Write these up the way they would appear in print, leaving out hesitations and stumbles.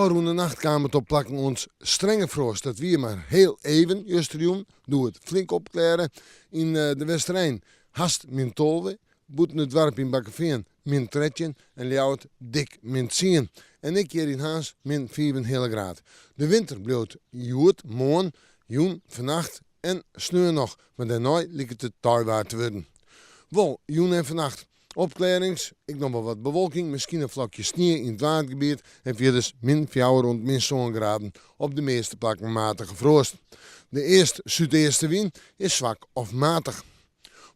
Ofrûne nacht kaam it op plakken oant strenge froast. Dat wie mar heel even justerjûn, doe it flink opklearre. Yn De Westerein hast min 12, bûten it doarp yn Bakkefean min 13 en Ljouwert dik min tsien. En ek hjir yn Harns min fiif en heale graad. De winter bliuwt hjoed, moarn, jûn, fannacht en sneon noch, mar dêrnei liket it teiwaar te wurden. Wol jûn en fannacht Opklearrings, ek noch wol wat bewolking, miskien in flokje snie yn it Waadgebiet en fierders min fjouwer oant min sân graden, op de measte plakken matige froast. De east-súdeastewyn is swak of matich.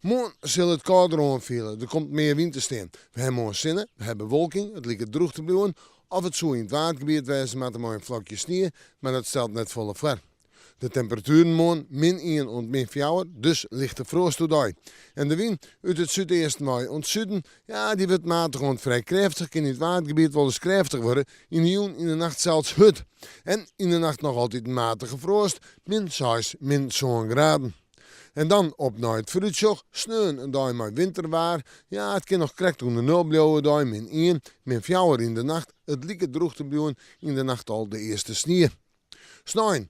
Moarn sil it kâlder oanfiele, der komt mear wyn te stean. We ha moarn sinne, we ha bewolking, it liket drûch te bliuwen, of it soe yn it Waadgebiet wêze moatte mei in flokje snie, mar dat stelt net folle foar. De temperatueren moarn min ien oant min fjouwer, dus lichte froast oerdei. En de wyn út it súdeasten wei oant suden, ja dy wurdt matich oant frij krêftich, kin yn it Waadgebiet wolris krêftich wurde, yn de jûn yn de nacht sels hurd. En yn de nacht noch altyd matige froast, min seis, min sân graden. En dan op nei it foarútsjoch, sneon in dei mei winterwaar, ja it kin noch krekt ûnder nul bliuwe oerdei, min ien, min fjouwer yn de nacht, it liket drûch te bliuwen, yn de nacht al de earste snie. Snein,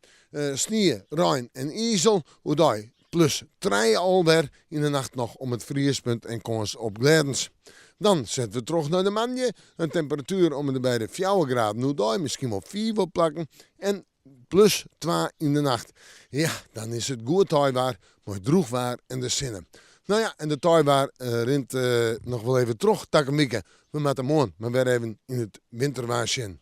snie, rein en izel, oerdei plus trije alwer, yn de nacht noch om it friespunt en kâns op glêdens. Dan sette we troch nei de moandei, in temperatuer om en by de fjouwer graden oerdei, miskien wol fiif op plakken en plus twa yn de nacht. Ja, dan is it goed teiwaar mei drûch waar en de sinne. No ja, en de teiwaar rint noch wol even troch takom wike. We moatte moarn mar wer even yn it winterwaar sjen.